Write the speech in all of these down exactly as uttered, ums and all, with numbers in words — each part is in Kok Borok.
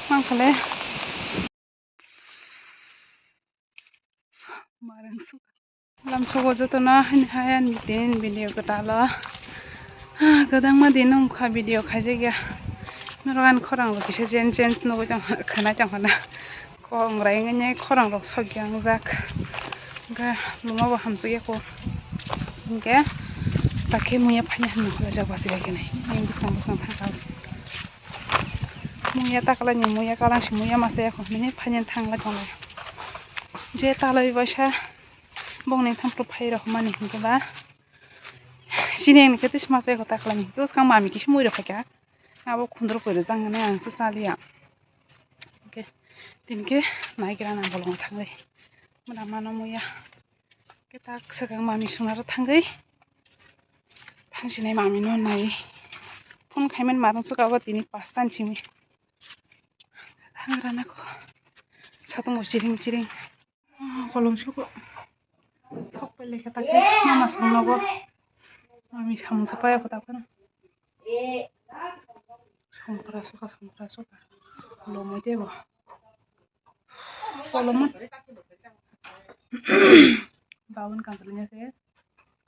Mangkale. Marang suka. Lam sugo jotono hani hai ani tinin video kwtalo. Ah, kwdangma din wngkha video khaijakya. Norok ani khorang rok kisa jen jen nugwi tong khanai tong khana. Kongrai wngwi khorang rok sokya wngjak. Hwnkhe luma bo hamsukya kho. Hwnkhe takhe muya phanya hinwi khulajak bachai bai khe nai. Yang bwskang bwskang thangkha. Muya taklai ni muya kalang si muya masa ya kho hinwi phanya thangla tonglai. Je talai baisa bongni thampru phai rok mani hwnkhe ba. Sini ang khe tei sma se kota khlai. Bwskang mami kisa mui rok khaikha. Abo khundro koi rwjak hwnwi ang se saliya. Hwnkhe tini khe naigra nang bolong thangwi. Mada mano muya. Khe tak swkang mami swnaro thangwi. Thangsinai mami no nai. Phone khaimani marung swkabo tini pasta ni simi. Thangrana kho. Satung bo chiring chiring. Ah, kolom sugo. Sok pai lekha ta khe mama song nogo. Mami samung se paya kho ta phano. Songpra suka, songpra suka. Lomoi tebo. Kolom. Babun kansalnya se.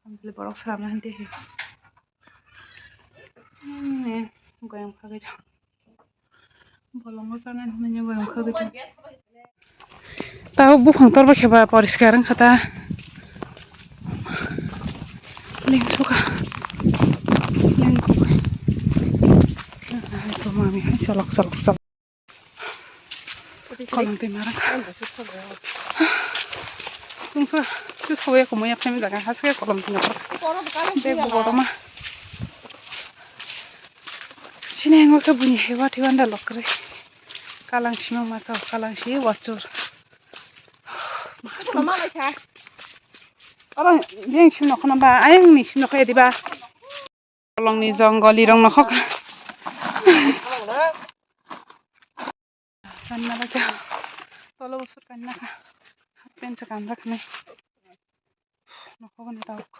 Kansile borok swnamna hwn tei. Hmm, goyang phagwi tong. Bolongo chanani hwnwi goyang phagwi tong. Tabuk buphang torbo khe ba poriskar wngkha ta. Lengsuka. Lengkuk. Ai, to mami hai cholok cholok cholok. Kolom twi marang. Tungsa, tu soya komo ya phai jaga haske kolom twi marang. Bag bo kotorma. Sini ang khe buini hewa thiwa da lokre. Kalang sima masa kalang si wachur. Oro yang sino khana ba ayang ni sino khe diba. Kolongni jongolirok nokhok. Kanna bagya. Tolo bosor kanna kha. Half pant se kanjak nai. Nokhok ni tabuk.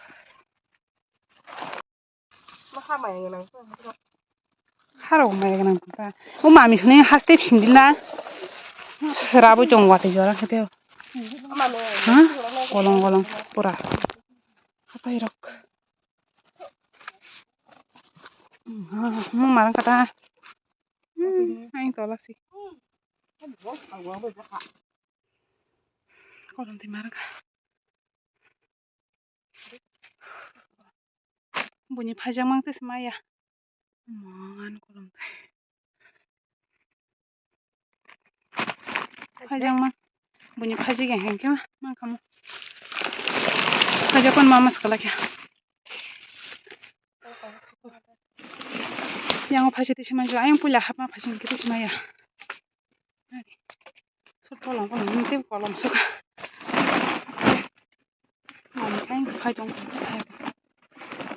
Harok maya gwnang ta. O mami sini haste sindila. Serabo chong wati jora khete. Ha? Kolong kolong pura. Hatai rok. Hmm, ha, hmm, marang kata. Hmm, aing tola si. Kolom twi marang kha. Buini phaijakmang tei se maya. Mangani kolom twi. Phaijakma. Buini phaijak ya hengke ma, mangkamo. Phaijakma ma mas kala kya. Yang phaijak tei se maya, ayang puila hapma phaijak tei se maya. Sot kolom kolom ni tei kolom suka. Mami kain phai tong.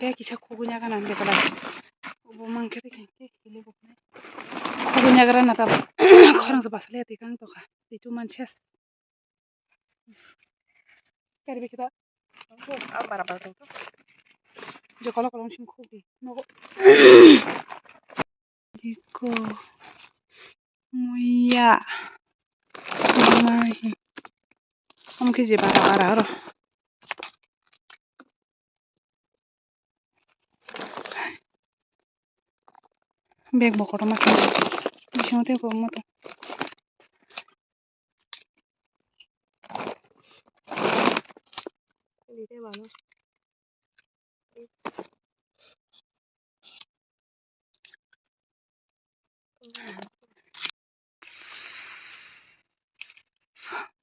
Tei kisa khugui nyaga nang de kala. Bo mang khe tei khe khe kile bo. Khugui nyaga na ta. Khorang se basle tei kang to kha. Tei tu man ses. Kari bikita. Ang bara bara tong to. Je kolok kolok sing khugui. Nogo. Diko. Muya. Mai. Om khe je bara bara oro. Bag bo kotorma se. Bisingo tei kobangma tong.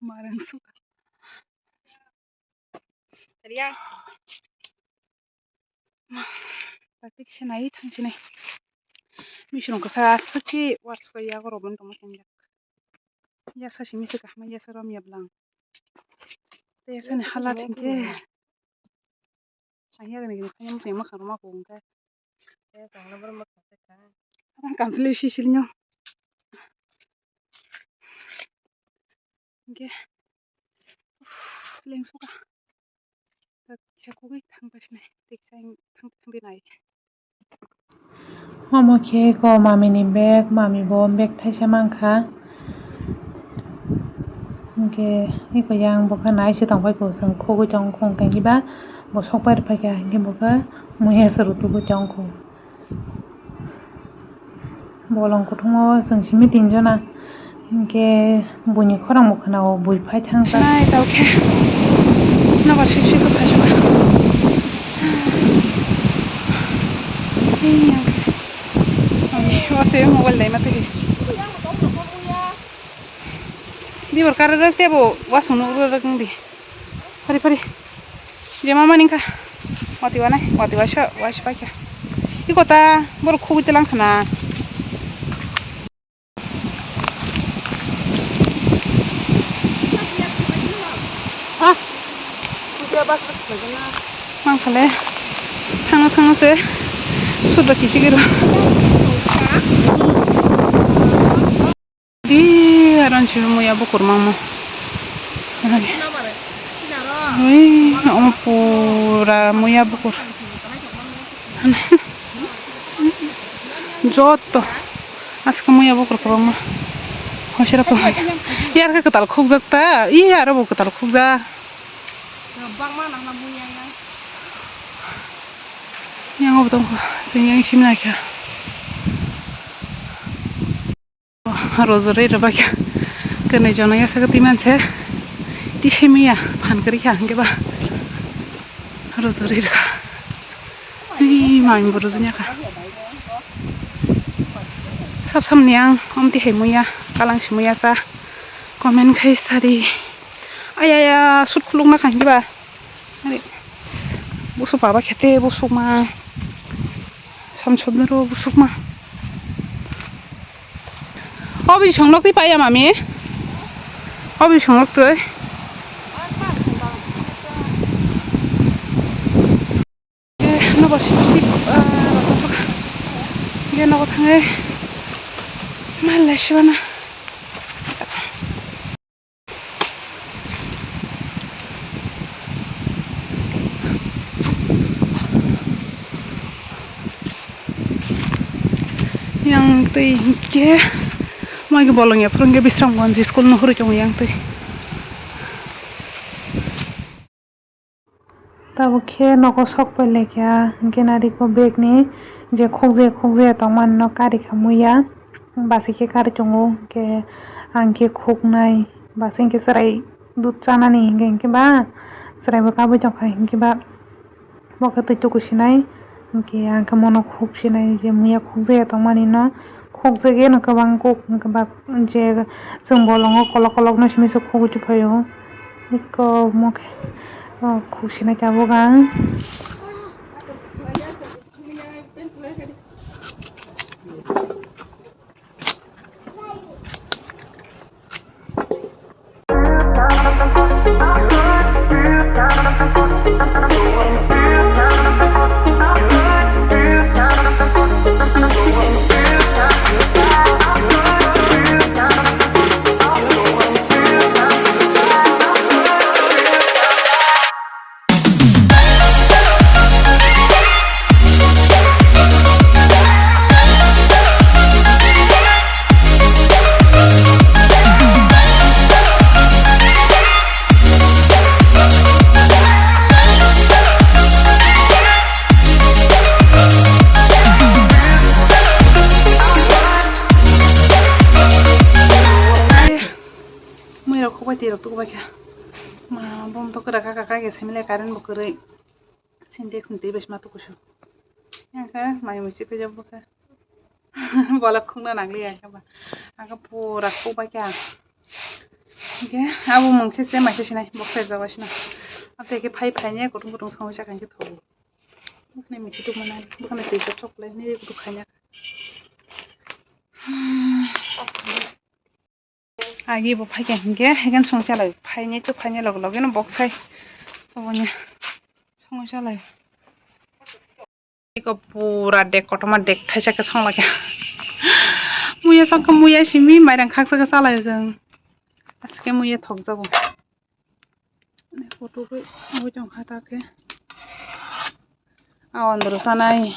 Marang suka. Riya. Taktik sinai thang sinai. Misrung kasa aswk khe watch bai yago rw tongma tong jak. Yasa simi se kaham yasa rom ya blang. Te yasa ni hala thingke. Ang yaga ni gini phanya muchung ma kharma ko hwnkhe. Ang kamchwlwi sisilnyo. Hwnkhe lengsuka. Kisa kugui thang pasinai. Teksa thang thang dinai. Omo khe eko mami ni bag, mami bo bag thaisa mankha. Hinkhe eko yang bokha nai se tongphai kho, chwng khogwi tong khong khe ba bo sok pai rwphaikha, hinkhe bokha muya se rutugwi tong kho. Bolong kuthungo chwng simi tinjona. Hinkhe buini khorang bo khwnao, bui phai thang jak. Nai tao khe nobar sip sip khe phai sukha. Hiya khe. Ani, o tei mobile dai ma tei. Dibor kar rwk tei bo wasung nuk rwk wng di. Phari phari. Je mama ningkha. Wati wanai, wati waisa, waisa paikha. Iko ta borok khugui telang khna. Ah. Mangkhale. Thangno thangno se. Sudra kisi giro. Di aron si muya bukur mangmo. Ui, omo pura muya bukur. Joto. Aska muya bukur kwbangma. Hoisera ko. Yar khe kwtal khukjak ta. Ih, aro bo kwtal khukjak. Yang obo tongkha. Sing yang sim naikha. Rojorwi rwbaikha. Kwnwi jono yasakha twi manse. Tisai maya phan kwrwikha hwnkhe ba. Rojorwi rwkha. Ui, mami bo rojonyakha. Sab samni ang omtwi hai muya, kalang si muya sa. Comment khai sadi. Ayaya, sut khuluk nakha hwnkhe ba. Are, busuk baba khete busuk ma. Samsudna ro busuk ma. Obi songlok twi paya mami. Obi songlok twi. Nobo sip sip, ah, rata saka. Ge nobo thangai. Malai sibana. Yang twi hinkhe mai bolong ya phwrwngkhe Bisramganj school no hurui tongo yang twi. Tabuk khe nogo sok pai laikha, hinkhe nari ko bag ni je khokjaya khokjaya tongmani no kari kha muya, basi khe kari tongo, hinkhe ang khe khoknai, basi hinkhe chwrai dud chanani hinkhe, hinkhe ba chwrai bo kabui tongkha, hinkhe ba bo khe twi tuku sinai, hinkhe ang khe mono khok sinai je muya khokjaya tongmani no. Khokjagwi no kwbang kok, hinkhe ba je chwng bolongo kolok kolok no simi se khogwi tongphaio. Eko omo khe, o, khok sinai tabuk ang. Muirok khokbai twi rok tukubai kha. Ma bom to kwrak kha kha khe simi le current bo kwrwi. Sintex ni twi bai sima tukusu. Yang khe mai mui se pejak bo khe. Bolok khungna nang liya khe ba. Ang khe pura khokbai kha. Hingkhe abo mung khe se mai se sinai bok se jabai sina. Abo tei khe phai phai ne kutung kutung songwi chakha hingkhe thogo. Bwkhani mui se tukmana bwkhani twi chok chok le nini kutung khaina. Agi bo phaikha hinkhe, haikhe song chalai phaini to phaini log logeno boksai oboni song chalai. Eko pura dek kotorma dek thaisa khe song laikha. Muya song khe muya simi mairang khaksa khe chalai jeng. Aske muya thokjago. Photo khe abo tong kha ta khe. A ondro sanai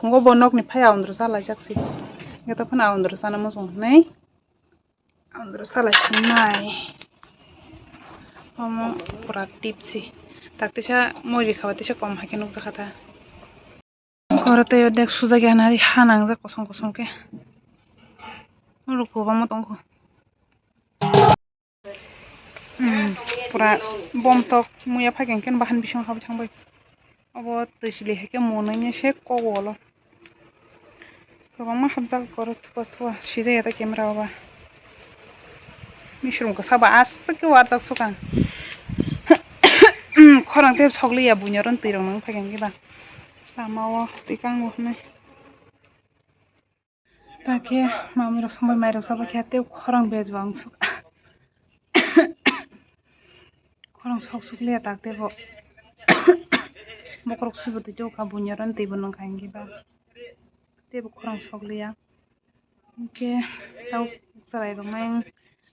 Ngo bo nokni phai aundro chalaijak si. Hwnkhe tei phano aundro chana muchung hwnwi aundro chalai sinai. Omo pura tip si. Tak tisa moi rikha ba tisa kom hai khe nukjakha ta. Oro tei odek sujak ya nari ha nangjak kosong kosong khe. Oro kwbangma tongkho. Hmm, pura bom tok muya phai khe bahan bising habai thangbai. Obo twi chili hai khe monwi se kok walo. Kwbangma hapjak oro thupa thupa sijaya ta camera o ba. Misrum kwsa ba aswk khe warjak sukang. Khorang tei sokliya buini oro twi rok nang phai khe ba. Lama o twi kango hwnwi. Ta khe mamui rok songbai mai rok chabai khe tei khorang bej bo ang suk. Khorang sok suk liya tak tei bo. Bokhorok swibo twi tei o kha buini oro twi bo nang kha hwnwi ba. Tei bo khorang sok liya. Hwnkhe tabuk chwrai rok nai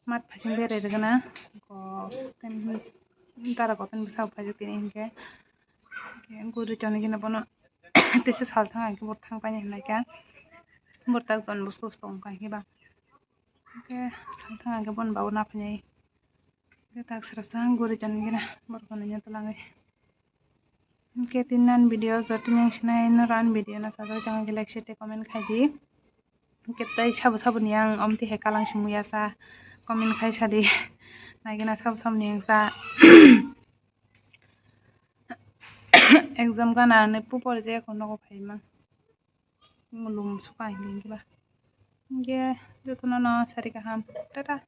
mat phaising berai rwgwna. Ko tei dara kotor ni bwsa bo paijak tini hwnkhe. Hwnkhe guri tongwi gina bono tisa sal thang hai khe bo thang painai hwnwi khe bo tak tong bwswk tong kha hwnkhe ba. Hwnkhe sal thang hai khe bono ba o naphainai. Hwnkhe tak srasa guri tongwi gina borok no nini twlangwi. Hwnkhe tini ani video joto ni wngsinai norok ani video no sajagwi tongkhe like share tei comment khai di. Hwnkhe tei sabo sabo ni ang omtwi hai kalang simi ya sa comment khai sa di. Nai gana sabo sabo ni wngsa. Exam gana hinwi pupor je eko nogo phaima. Lum suka hinwi ba. Hwnkhe jotono no sari kaham. Tata.